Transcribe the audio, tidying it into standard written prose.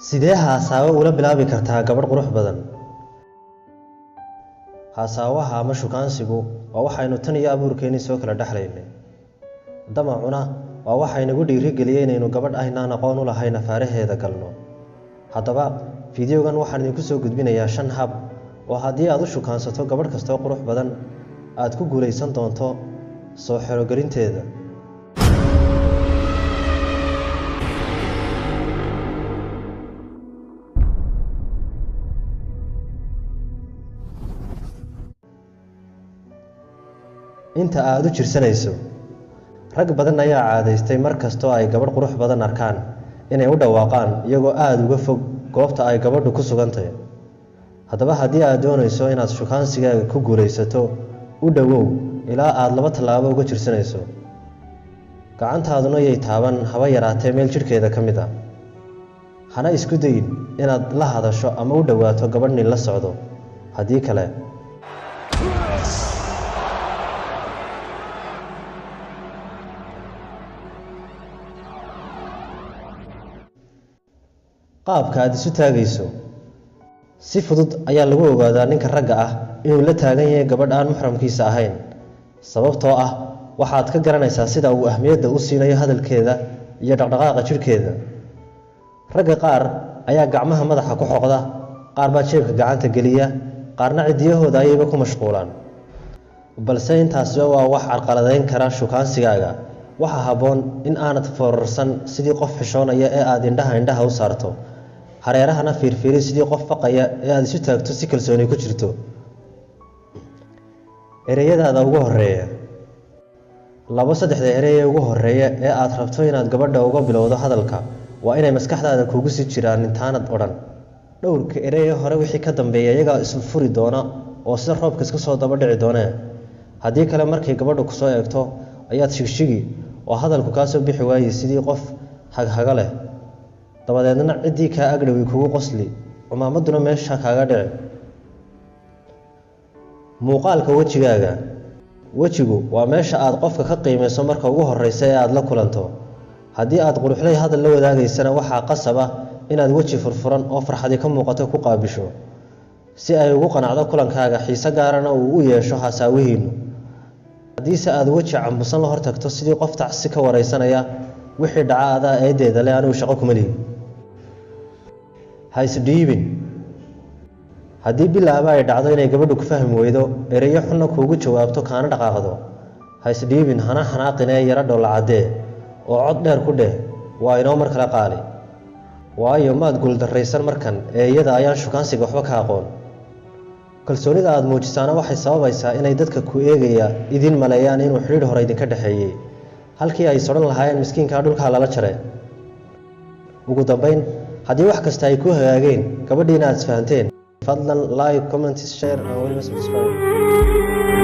Sidee haasaawo ula bilaabi kartaa gabadh qurux badan? Haasaawaha ama shukaansigu waa waxaynu tan iyo abuurkeennii soo kala dhexlaynay. Damacuna waa waxaynagu dhiirigeliyey inaynu gabadh aynaan aqoon u lahayn afaaraheeda galno. Haddaba fideogan waxaan idinku soo gudbinayaa 5 hab oo haddii aad u shukaansato gabadh kastoo qurux badan aad ku guulaysan doonto soo xerogelinteeda. Inta aad u jirsanayso, rag badan ayaa caadaystay mar kastoo ay gabadh qurux badan arkaan inay u dhawaaqaan iyagoo aada uga fog goobta ay gabadhu ku sugantahay. Haddaba haddii aad doonayso inaad shukaansigaaga ku guulaysato, u dhowow ilaa aad 2 tallaabo uga jirsanayso. Gacantaaduna yay taaban haba yaraatee meel jidhkeeda ka mid ah. Hana isku dayin inaad la hadasho ama u dhowaato gabadh nin la socdo. Haddii kale qaabka aad isu taagayso si fudud ayaa lagu ogaadaa ninka ragga ah inuu la taagan yahay gabadh aan muxramkiisa ahayn, sababtoo ah waxaad ka garanaysaa sida uu ahmiyadda u siinayo hadalkeeda iyo dhaqdhaqaaqa jidhkeeda. Ragga qaar ayaa gacmaha madaxa ku xoqda, qaar baa jeebka gacanta geliya, qaarna cidiyahooda ayayba ku mashquulaan. Balse intaasiba waa wax carqaladayn kara shukaansigaaga. Waxaa habboon in aanad foorarsan sidii qof xishoonaya ee aad indhaha indhaha u saarto, hareerahana fiirfiiri sidii qof faqaya ee aad isu taagto si kalsooni ku jirto. Ereyadaada ugu horreeya. 2-3 erey ee ugu horreeya ee aad rabto inaad gabadha uga bilowdo hadalka waa inay maskaxdaada kugu sii jiraan intaanad odhan. Dhowrka erey ee hore wixii ka dambeeya iyagaa isu furi doona oo sida roobka iska soo daba dhici doonee. Haddii kale markay gabadhu ku soo eegto ayaad shigshigi oo hadalku kaa soo bixi waayey sidii qof haghaga leh. Dabadeedna ciddii kaa agdhowi kugu qosli, cumaamaduna meesha kaaga dhici. Muuqaalka wejigaaga. Wejigu waa meesha aad qofka ka qiimeyso marka ugu horreysa ee aad la kulanto. Haddii aad quruxley hadal la wadaagaysana waxaa qasab ah inaad weji furfuran oo farxadi ka muuqato ku qaabisho, si ay ugu qanacdo kulankaaga, xiise gaarana uu u yeesho hasaawihiinnu. Haddiise aad weji cambusan la hortagto sidii qof tacsi ka wareysanaya, wixii dhaca adaa eedeeda leh, anigu shaqo kuma lihi. Ha isdhiibin. Haddii bilaaba ay dhacdo inay gabadhu ku fahmi weydo, ereyo xunna kuugu jawaabto kaana dhaqaaqdo, ha isdhiibin, hana xanaaqinee yara dhoolla caddee oo cod dheer ku dheh waa inoo mar kale qaali. Waayo maad guuldarraysan markan ee iyada ayaan shukaansiga waxba ka aqoon. Kalsoonida aad muujisaana waxay sababaysaa inay dadka ku eegaya idin maleeyaan inuu xidhiidh hore idinka dhexeeyey, halkii ay sodhan lahaayeen miskiinkaa dhulkaa lala jaray. Ugu dambayn, haddii wax kasta ay ku hagaageen gabadhiina aad isfahanteen, fadlan like, comment, share and weliba subscribe.